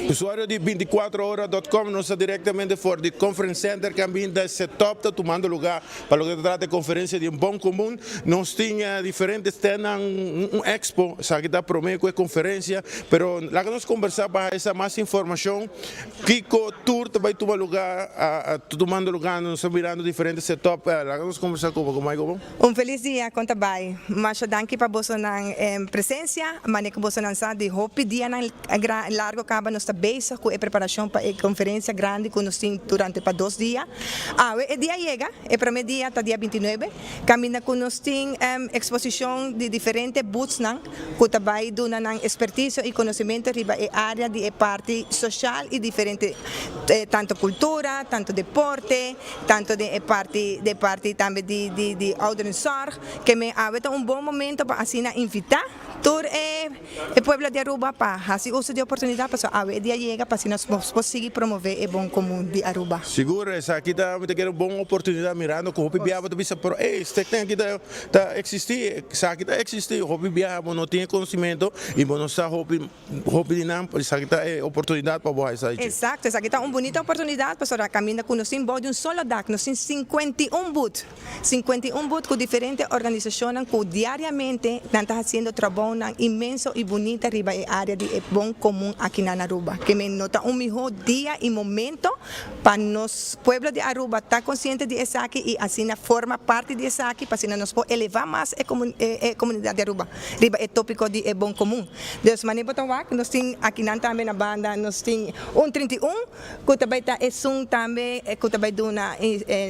Usuario di 24ora.com, nos ta directamente for di Conference Center caminda setup ta tumando lugar pa loke ta trata conferencia di Bon Comun. Nos tin diferente stand, un expo, esaki ta prome cu e conferencia, pero laga nos conversa pa haya mas informacion. Kico tur ta bay tuma lugar, tumando lugar, nos ta mirando diferente setup. Laga nos conversa cu Michael. Un feliz dia, con ta bay. Masha danki pa boso nan presencia, mane cu boso nan sa di hopi dia nan largo caba nos ta bezig cu e preparacion pa e conferencia grandi cu nos tin durante pa 2 dia. Ah, e dia yega, e prome dia ta dia 29, caminda cu nos tin exposicion di diferente booths nan, cu ta bay duna nan experticio y conocimento riba e area di e parti social y diferente, tanto cultura, tanto deporte, tanto di e parti tambe di ouderenzorg, kiermen awe ta un bon momento pa asina invita tur e pueblo di Aruba pa haci uso di oportunidad, pa awe e dia yega pa asina nos por sigui promove e bon comun di Aruba. Sigur, esaki ta ta un bon oportunidad mirando cu hopi biaha ta bisa, pero ey, stichting aki ta existi, esaki ta existi, hopi biaha no tin conocimento y bo no sa hopi hopi di nan, esaki ta e oportunidad pa bo esaki. Exacto, esaki ta un bunita oportunidad pa caminda cu nos tin di un solo dak, nos tin 51 booth. 51 booth cu diferente organisacion cu diariamente nan ta haciendo trabou inmenso y bunita riba e area di bon comun aki na Aruba. Kiermen no ta un miho dia y momento pa nos pueblo di Aruba ta consciente di esaki y asina forma parti di esaki pa asina nos por eleva mas e comunidad di Aruba riba e topico di e bon comun. Dus manera bo ta wak, nos tin aki nan tambe na banda, nos tin un 31 cu tambe ta esun tambe cu tambe duna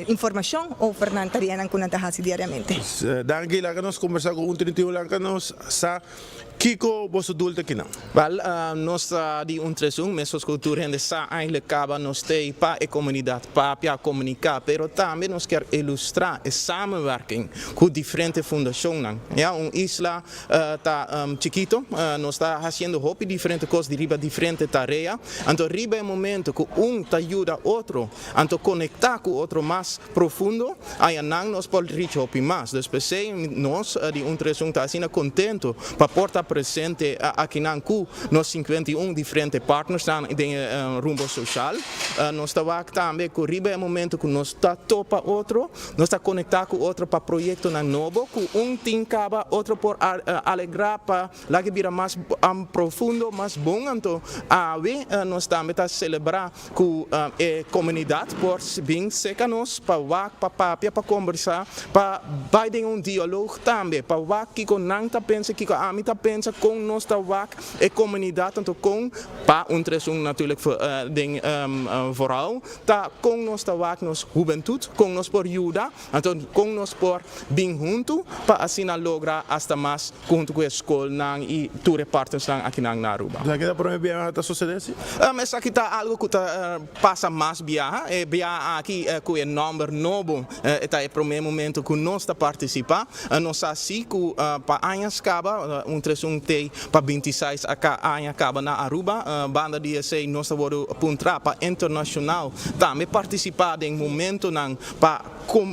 informacion over nan tareanan cu nan ta haci diariamente. Danki, laga nos conversa cu un 31, laga nos sa kico boso doel ta akinan. Wel, nos di 131, mes cu tur hende sa eigenlijk caba nos ta pa e comunidad papia comunica, pero tambe nos kier ilustra e samenwerking cu diferente fundacionnan. Ja, un isla ta chikito, nos ta haciendo hopi diferente cos di riba diferente tarea. Anto riba e momento cu un ta yuda otro, anto conecta cu otro mas profundo, ey nan nos por reach hopi mas. Dus p'esey nos di 131 ta asina contento pa por ta presente aki nan cu nos 51 diferente partners nan den rumbo social. Nos ta wak tambe cu riba e momento cu nos ta topa otro, nos ta conecta cu otro pa proyectonan nobo, cu un tin caba, otro por alegra pa laga bira mas profundo, mas bon. Anto awe nos tambe ta celebra cu e comunidad por bin cerca nos pa wak, pa papia, pa conversa, pa bay den un dialoog tambe, pa wak kico nan ta pensa, kico ami ta pensa, con nos ta wak e comunidad, tanto con pa 131 natuurlijk den vooral, ta con nos ta wak nos hubentud, con nos por yuda, anto con nos por bin hunto pa asina logra hasta mas hunto cu e scolnan y tur partners nan aki na Aruba. Esaki ta prome biaha ta sucede asina? Esaki ta algo cu ta pasa mas biaha, e biaha aki cu e nomber nobo ta e prome momento cu nos ta participa. Nos asina cu pa aña caba, 131 ta pa 26 aña caba na Aruba, banda di esey nos ta puntra pa internacional tambe participa den momentonan pa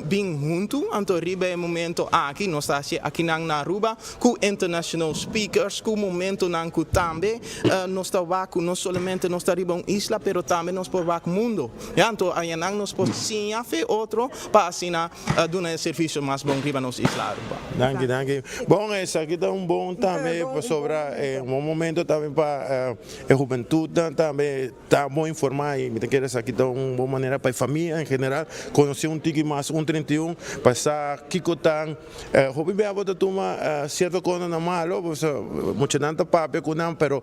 bin hunto. Anto riba e momento aki nos ta aki na Aruba cu international speakers, cu momentonan cu tambe nos ta wak no solamente nos ta riba un isla, pero tambe nos por wak mundo. Ja, anto ey nan nos por siña fe otro pa asina duna e servicio mas bon riba nos isla Aruba. Danki, danki. Bon, esaki ta un bon tambe sobre un bon momento tambe pa e hubentud tambe ta bon informa y mi kier esaki ta un bon manera pa e famia en general conoce un tiki mas 131 pa sa kico tan hopi bia bo ta tuma cierto cos na malo, mucha nan ta papia cu nan, pero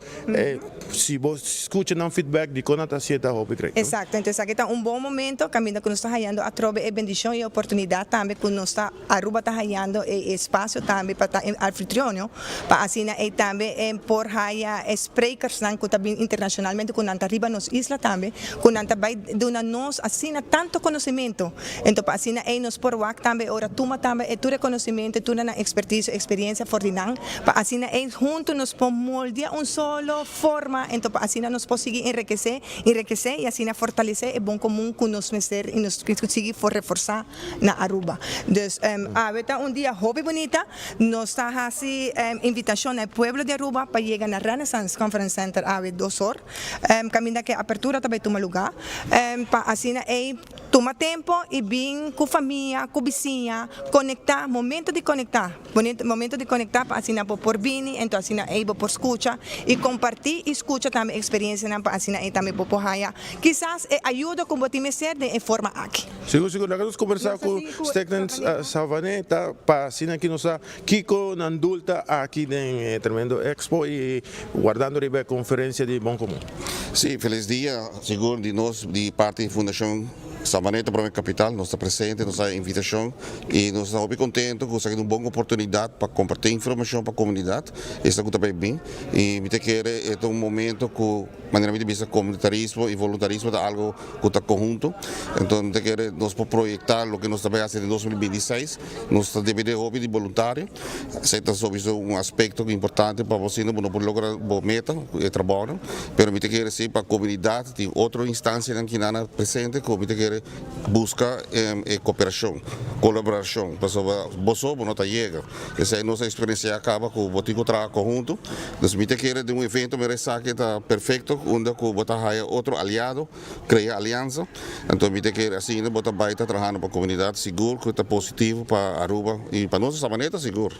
si bo scucha nan feedback di con ta cierta hopi correcto. Exacto, anto esaki ta un bon momento caminda cu nos ta hayando atrobe e bendicion y oportunidad tambe cu nos ta Aruba ta hayando e espacio tambe pa ta anfitrión, pa asina e tambe por haya sprekers nan cu ta bin internacionalmente cu nan ta riba nos isla tambe, cu nan ta bay duna nos asina tanto conocimento. Anto pa asina asina ei nos por wak tambe ora tuma tambe e tur e conocimento, tur nan expertise, experiencia for di nan, pa asina ei hunto nos por moldia un solo forma, ento pa asina nos por sigui enriquece, enriquece y asina fortalece e bon comun cu nos mester y nos sigui for reforsa na Aruba. Dus awe ta un dia hopi bunita, nos ta haci invitacion na e pueblo di Aruba pa yega na Renaissance Conference Center awe 2 or, caminda cu e apertura ta bay tuma lugar, pa asina ei tuma tempo y bin cu famia, cu bisiña, conecta, momento di conecta, momento di conecta pa asina bo por bini, ento asina ei bo por scucha y comparti y scucha tambe experiencianan pa asina ei tambe bo por haya kisas e ayudo cu bo tin mester den e forma aki. Sigur, sigur. Laga nos conversa cu Stegnan Savaneta pa asina ki nos sa kico nan dulta aki den e tremendo expo y wardando riba e conferencia di Bon Comun. Si, felis dia. Sigur di nos di parti di Fundacion Savaneta Prome Capital nos ta presente, nos a invitacion y nos ta hopi contento cu esaki ta un bon oportunidad pa comparti informacion pa comunidad, esta cu ta bay bin y mi ta kere e ta un momento cu manera mi ta bisa comunitarismo y voluntarismo ta algo cu ta conhunto, enton mi ta kere nos por proyecta loke nos ta bay haci den 2026, nos ta depende hopi di boluntario, esey ta sobiso un aspecto importante pa bo asina bo no por logra bo meta cu e trabaonan, pero mi ta kere si pa comunidad tin otro instancianan kinan presente cu mi ta kere busca e cooperacion, colaboracion, pasobra bo so bo no ta yega, esey nos a experiencia caba cu bo tin cu traha conhunto, dus mi ta kere den un evento mira esaki ta perfecto unda cu bo ta haya otro aliado, crea alianza, anto mi ta kere asina bo ta bay ta trahando pa comunidad sigur cu ta positivo pa Aruba y pa nos Sabaneta sigur.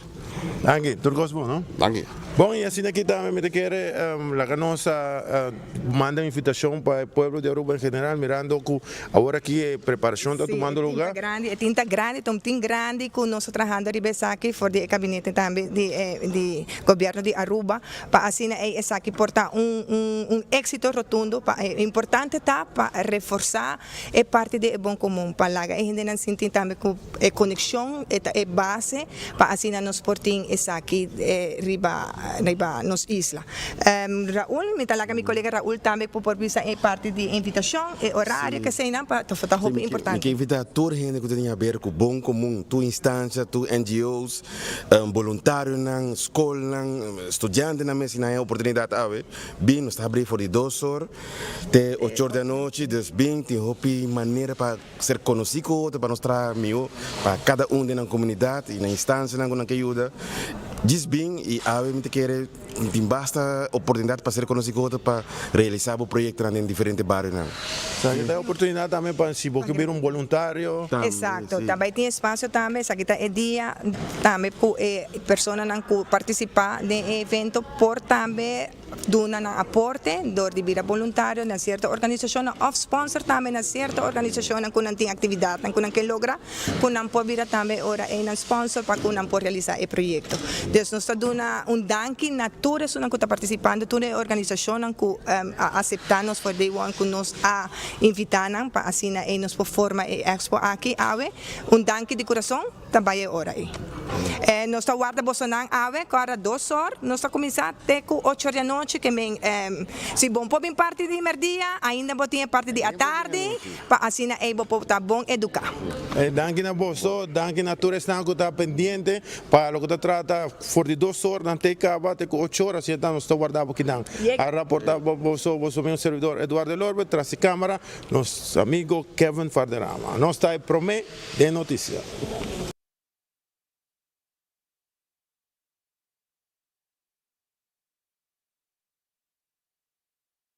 Danki, tur cos bon no? Danki. Bon y asina aki tambe mi ta kere laga nos a manda un invitacion pa e pueblo di Aruba en general mirando cu awor aki e preparacion ta tumando lugar. Si, e tin ta grandi, e tin ta grandi, ta un tin grandi cu nos ta trahando riba esaki for di e gabinete tambe di di gobierno di Aruba pa asina ey esaki por ta un un un exito rotundo pa e importante ta pa reforsa e parti di e bon comun pa laga e hendenan sinti tambe cu e conexion e ta e base pa asina nos por tin esaki riba riba nos isla. Raul, mi ta laga mi colega Raul tambe por por bisa e parti di invitacion, e horario, keseinan pa ta hopi importante. Mi ke invita tur hende cu ta tin haber cu bon comun, tur instancia, tur NGO's, boluntarionan, scolnan, studiantenan mes si nan hay oportunidad awe, bin, nos ta habri for di 2 or te 8 or di anochi, dus bin, tin hopi manera pa ser conoci cu otro, pa nos traha miho pa cada un den nan comunidad y nan instancianan cu nan ke yuda. Djis bin y awe mi ta kere tin basta oportunidad pa ser conoci cu otro pa realisa bo proyectonan den diferente barionan. Esaki ta e oportunidad tambe pa si bo ke bira un boluntario. Exacto, ta bay tin espacio tambe, esaki ta e dia tambe cu e personanan cu participa den e evento por tambe duna nan aporte door di bira boluntario na cierto organisacionnan of sponsor tambe na cierto organisacionnan cu nan tin actividadnan cu nan ke logra cu nan por bira tambe ora ey nan sponsor pa cu nan por realisa e proyecto. Dus nos ta duna un danki na tur esunnan cu ta participando, tur e organisacionnan cu a acepta nos for day one cu nos a invita nan pa asina ey nos por forma e expo aki awe. Un danki di curason ta bay e ora ey. Nos ta warda bosonan awe cu ora 2 or nos ta cuminsa te cu 8 or di anochi ke men si bon por bin parti di merdia ainda bo tin e parti di atardi pa asina ey bo por ta bon educa. Danki na boso, danki na tur esnan cu ta pendiente pa loke ta trata for di 2 or nan te caba te cu 8 or asina ta nos ta warda bo kinan. A raporta pa boso, boso mismo servidor Eduardo Elorbe tras di camara nos amigo Kevin Farderama. Nos ta e prome den noticia.